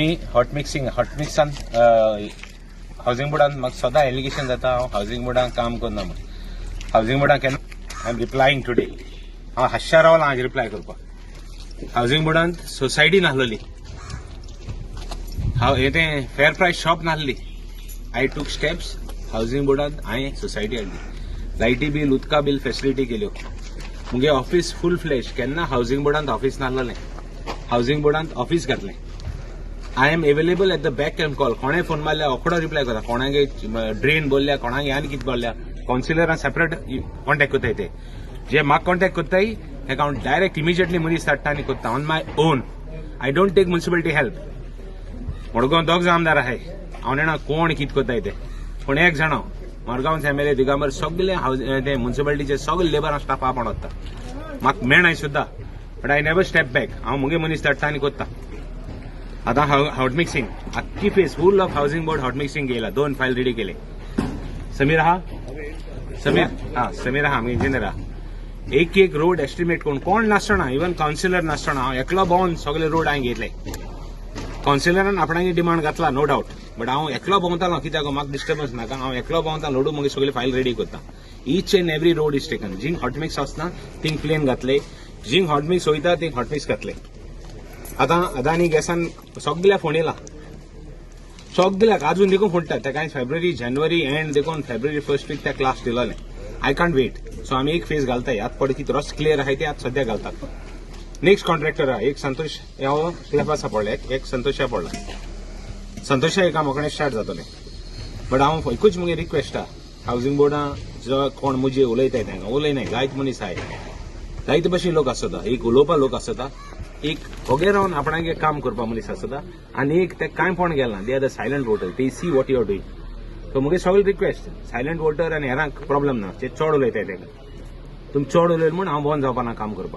आमी hot mixing, hot मिक्सान housing बोर्डान म्हाका सदां एलिगेशन जाता, हांव हावसिंग बोर्डान काम करना म्हूण. हावसिंग बोर्डान केन्ना I am replying today. हांव हातशा रावलां आज रिप्लाय करपाक. हावसिंग बोर्डान सोसायटी नासलेली, हांव हें तें फेर प्रायस शॉप नासली. I took steps. Housing बोर्डान हांवें सोसायटी हाडली, लायटी बील, उदका बील फेसिलिटी केल्यो. मुगे ऑफिस फूल फ्लॅश. केन्ना हावसिंग बोर्डांत ऑफिस नासलेलें, हावसिंग बोर्डांत ऑफिस घातलें. I am available at the beck and call. कोणें फोन मारल्यार रोखडो रिप्लाय करता. कोणागे ड्रेन बोलल्या, कोणागे आनी कितें बोलल्या, कावन्सिलरान सेपरेट कॉन्टेक्ट करताय. ते जे म्हाका कॉन्टेक्ट करताय, तेका हांव डायरेक्ट इमिजिएटली मनीस धाडटा आनी करता on my own. I don't take municipality help. Madgaon दोग जाण आमदार आहाय, हांव नेणा कोण कितें करताय ते, पूण एक जाणा, मडगांवचे एमएलए दिगंबर सगळे हावज ते म्युन्सिपालिटीचे सगळे लेबर स्टाफ आपोवन वता. म्हाका मेळनाय सुद्दां, but I never step back. हांव मुगे मनीस धाडटा आनी करता. आतां हॉट मिक्सिंग आख्खी phase full of housing board hot mixing केला. दोन फायल रेडी केले. समीर आहा, समीर, हा समीर आहा, आमी इंजिनियर आहा. एक एक रोड एस्टिमेट करून, कोण नासतना, इवन कावन्सिलर नासतना, हांव एकलो भोंवन सगळे रोड हांवें घेतले. कावन्सिलरान आपणागे डिमांड घातला, नो डावट, बट हांव एकलो भोंवतालो. कित्याक म्हाका डिस्टर्बन्स नाका. हांव एकलो भोंवता लोडू, मागीर सगळे फायल रेडी करता. Each and every road is taken. Jing hot mix आसना थिंग प्लेन घातले, जिंग हॉट मिक्स वयता थिंग हॉट मिक्स घातले. आतां अदानी गॅसान सगल्या फोन येयला, सगल्याक अजून देखून फोडटात. तेका फेब्रुवारी जानेवारी एंड देखून फेब्रुवारी फर्स्ट वीक त्या क्लास दिलोलें. I can't weight. सो आमी एक फेज घालताय. आतां पळय कितें रस्तो क्लियर आहाय ते आतां सद्या घालतात. नेक्स्ट कॉन्ट्रॅक्टर आहा एक, संतोष हो क्लेफासा पडला, एक एक संतोषा पडला. संतोषा काम रोखडें स्टार्ट जातलें. बट हांव एकूच मुगे रिक्वेस्ट आहा, हावसिंग बोर्डां जो कोण मुजे उलयताय तांकां उलयनाय. जायते मनीस आहाय, जायते भशेन लोक आसता. एक उलोवपा लोक आसता, एक ओगे रावन आपणागे काम करपा मनीस आसता आनी एक ते कांय पण गेला. They are the silent voter. They see what you are doing. So मुगे सगळे रिक्वेस्ट, सायलंट वोटर आनी हेरांक प्रॉब्लम ना. ते चड उलयताय, तेका तुमी चड उलयल म्हूण हांव बंद जावपा ना काम करपाक.